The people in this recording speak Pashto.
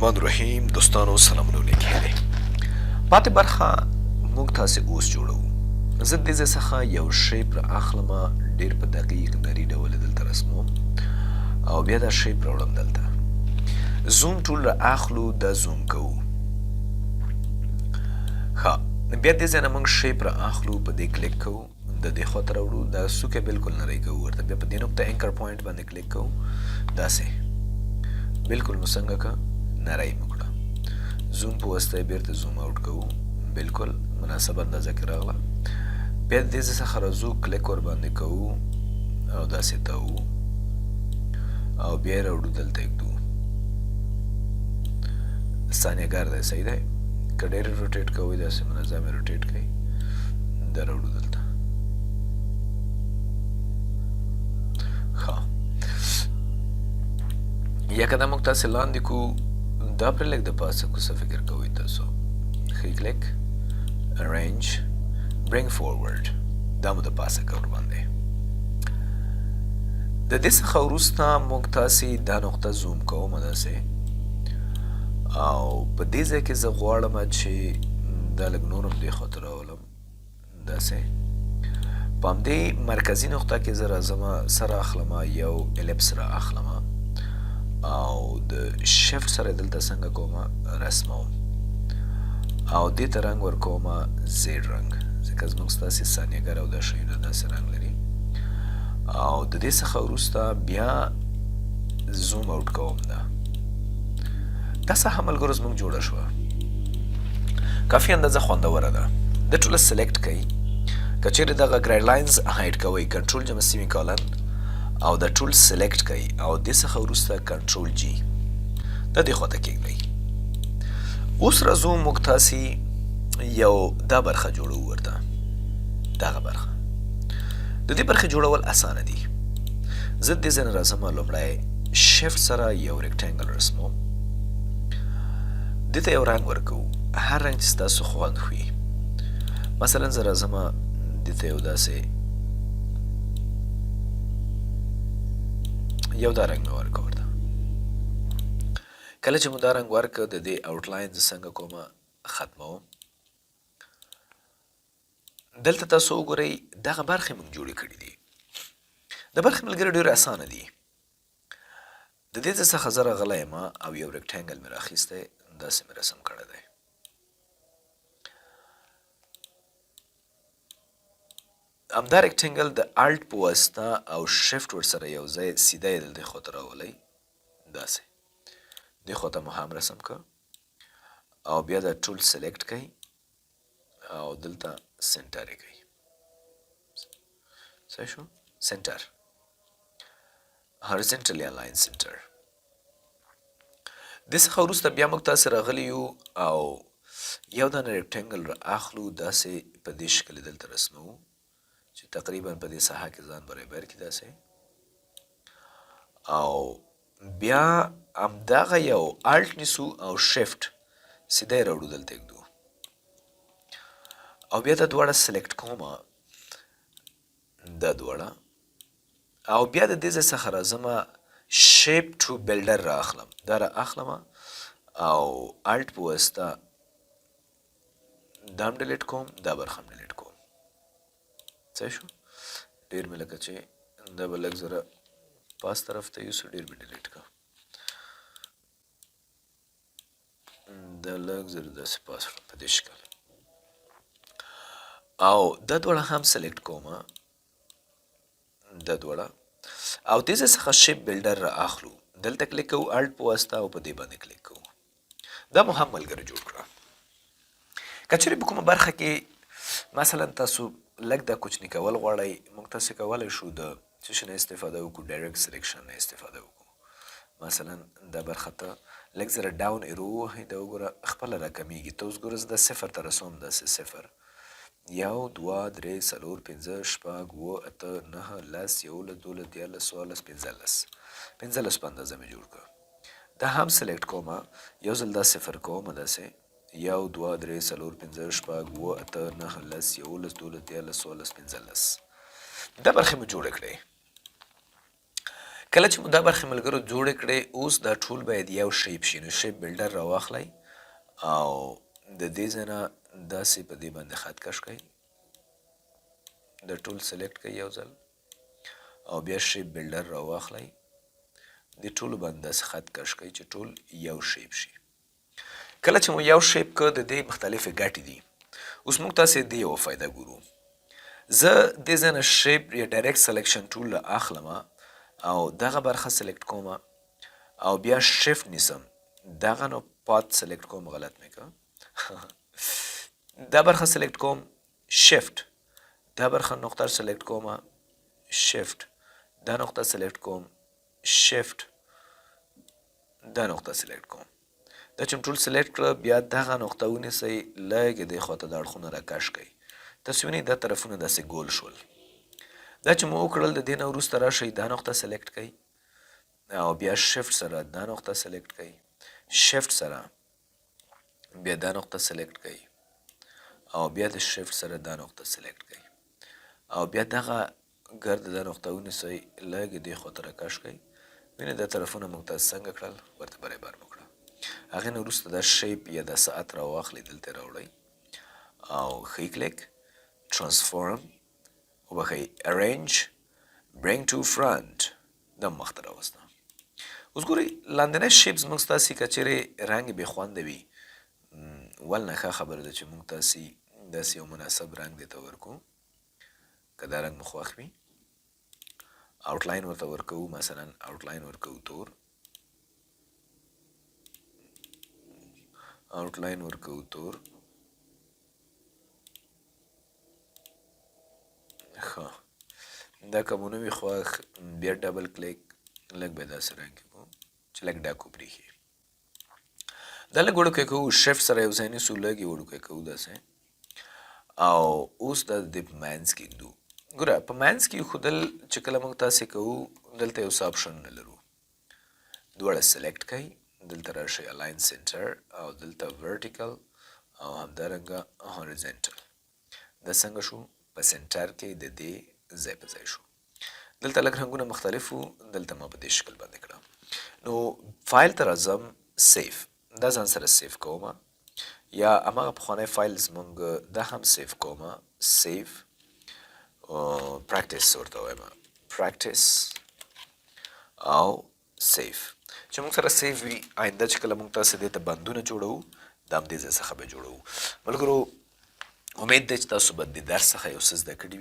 الرحمن الرحیم دوستانو سلامونه نیک هیلې. پاتې برخه موږ تاسې اوس جوړوو. زه دې ځای څخه یو شیپ را اخلم، ډیر په دقیق نري ډول دلته رسموم او بیا دا شیپ راوړم دلته. زوم ټول را اخلو، دا زوم کوو. ښه، بیا دې ځای نه موږ شیپ را اخلو، په دې کلیک کوو، د دې خواته راوړو، دا څوکه بالکل نری کوو ورته. بیا په دې نقطه anchor point باندې کلیک کوو، داسې بالکل مو څنګه که نری مو کړه. زوم په واسطه یې بیرته zoom out کوو، بالکل مناسب اندازه کې راغله. بیا د دې ځای څخه راځو، کلیک ورباندې کوو او داسې تاوو او بیا یې راوړو دلته ږدو. ثانیهګر دی، صحیح دی. که ډېر rotate کوئ، داسې منظم یې rotate کوئ، دا راوړو دلته. ښه، یا که دا موږ تاسې لاندې کو، دا پرې لږ د پاسه کو، څه فکر کوئ تاسو؟ ښه، کلیک، arrange، bring forward، دا مو د پاسه که ورباندې. د دې څخه وروسته موږ تاسې دا نقطه زوم کوم داسې، او په دې ځای کې زه غواړم چې دا لږ نور هم دې خواته راولم داسې. په همدې مرکزي نقطه کې زه راځم، سره اخلم، یو ellipse را اخلم او د شفت سره دلته څنګه کوم رسموم او دې ته رنګ ورکوم، زیړ رنګ، ځکه زموږ ستاسې ثانیهګر او دا شیونه داسې رنګ لري. او د دې څخه وروسته بیا zoom out کوم. دا ساحه ملګرو زموږ جوړه شوه، کافي اندازه خوندوره ده. د ټوله select کړئ. که چیرې دغه grid lines hide کوئ، کنټرول جمع semicolon او د ټول select کړئ او دې څخه وروسته control G، دا دې خواته کېږدئ. اوس راځو، موږ تاسې یو دا برخه جوړو ورته. دغه برخه، د دې برخې جوړول اسانه دي. زه دې ځای نه راځم، لومړی شفت سره یو rectangle رسموم، دې ته یو رنګ ورکوو، هر رنګ چې ستاسو خوند وي. مثلا زه راځم، دې ته یو داسې یو دا رنګ مې ورکړ ورته. کله چې مو دا رنګ ورکړ، د دې outline زه څنګه کوم ختموم. دلته تاسو وګورئ، دغه برخې موږ جوړې کړې دي. د برخې ملګري ډېر اسانه دي. د دې ځای څخه زه راغلی یم او یو rectangle مې راخیستی، داسې مې رسم کړی دی. همدا rectangle د Alt په واسطه او شفت ورسره یو ځای سیده یې دلته خواته راولئ، داسې دې خواته مو هم رسم کړ او بیا دا ټول select کړئ او دلته center یې کړئ. صحیح شو، center، horizontally align center. دې څخه وروسته بیا موږ تاسې راغلي یو او یو دانه rectangle را اخلو، داسې په دې شکل دلته رسموو چې تقریبا په دې ساحه کې ځان برابر کړي داسې. او بیا همدغه یو Alt نیسو او شفت، سیده یې راوړو دلته ږدو او بیا دا دواړه select کوم، دا دواړه، او بیا د دې ځای څخه راځم، shape tool builder را اخلم، دا را اخلم او Alt په واسطه دا هم delete کوم، دا برخه هم delete کوم. صحیح شو، ډېر مې لکه چې دا به لږ زره پاس طرف ته یوسو، ډېر مې delete کړه، دا لږ زره داسې پاس کړم په دې شکل. او دا دواړه هم select کوم، دا دواړه، او دې ځای څخه shape builder را اخلو، دلته کلیک کوو Alt په واسطه او په دې باندې کلیک کوو. دا مو هم ملګری جوړ کړه. که چېرې په کومه برخه کې مثلا تاسو لږ دا کوچني کول غواړئ، موږ تاسو کولی شو د څه شي نه استفاده وکړو؟ direct selection نه استفاده وکړو. مثلا دا برخه ته لږ زره down arrow ووهئ، دا وګوره خپله راکمیږي. ته اوس ګوره، زه دا صفر ته رسوم داسې، صفر، یو، دوه، درې، څلور، پنځه، شپږ، اووه، اته، نهه، 10، 11، 12، 13، 14، 15، 15 په اندازه مې جوړ کړ. دا هم select کوم، یو ځل دا صفر کوم داسې، یو، دوه، درې، څلور، پنځه، شپږ، اووه، اته، نهه، 10، 11، 12، 13، 14، 15. دا برخې مو جوړې کړې. کله چې مو دا برخې ملګرو جوړې کړې، اوس دا ټول باید یو shape شي. نو shape builder راواخلئ او د دې ځای نه داسې په دې باندې خط کش کړئ، دا ټول select کړئ یو ځل، او بیا shape builder راواخلئ، دې ټولو باندې داسې خط کش کړئ چې ټول یو shape شي. کله چې مو یو shape که، د دې مختلفې ګټې دي. اوس موږ تاسې دې یوه فایده ګورو. زه دې ځای نه shape یا direct selection tool له اخلم او دغه برخه select کوم او بیا شیفت نیسم، دغه نو path select کوم، غلط مې که، دا برخه select کوم، شیفت، دا برخه نقطه select کوم، شیفت، دا نقطه select کوم، شیفت، دا نقطه select کوم. دا چې ټول select کړه، بیا دغه نقطه ونیسئ، لږ دې خواته د اړخونه راکش کړئ. تاسو وینئ دا طرفونه داسې ګول شول. دا چې مو وکړل، د دې نه وروسته راشئ، دا نقطه select کړئ او بیا شیفت سره دا نقطه select کړئ، شیفت سره بیا دا نقطه select کړئ او بیا د شیفت سره دا نقطه select کړئ او بیا دغه ګرد دا نقطه ونیسئ، لږ دې خواته راکش کړئ. وینئ دا طرفونه موږ تاسو څنګه کړل؟ ورته برابر مو کړه. هغې نه وروسته دا shape یا دا ساعت راواخلئ، دلته راوړئ او ښی کلیک، transform، وبخښئ، arrange، bring to front. دا مخته راوسته. اوس ګورئ، لاندنی shape زموږ ستاسې که چېرې رنګ بې خونده وي، ول نه ښه خبره ده چې موږ تاسې داسې یو مناسب رنګ دې ته ورکو. که دا رنګ مو خوښ وي، outline ورته ورکوو، مثلا outline ورکوو تور، outline ورکوو تور. ښه، دا که مو نه وي خوښ، بیا double click، لږ به داسې رنګ کوو چې لږ ډک وبرېښي. دا لږ وړوکی کوو، شیفت سره یو ځای نیسو، لږ یې وړوکی کوو داسې. او اوس دا د دې په منځ کې ږدو. ګوره، په منځ کې ایښودل چې کله موږ تاسې کوو، دلته یو څه آپشنونه لرو. دواړه select کړئ، دلته راشئ، align center او دلته vertical او همدارنګه horizontal. دا څنګه شو؟ په center کې د دې ځای په ځای شو. دلته لږ رنګونه مختلف وو، دلته ما په دې شکل باندې کړه. نو فایل ته راځم، save، دا ځان سره save کوم، یا هماغه پخوانی فایل زمونږ دا هم save کوم، save، practice ورته وایم، practice او save. چې موږ سره save وي، آینده چې کله موږ تاسې دې ته بندونه جوړوو، د همدې ځای څخه به جوړوو. ملګرو، امید دی چې تاسو به د درس څخه یو څه زده کړي وي.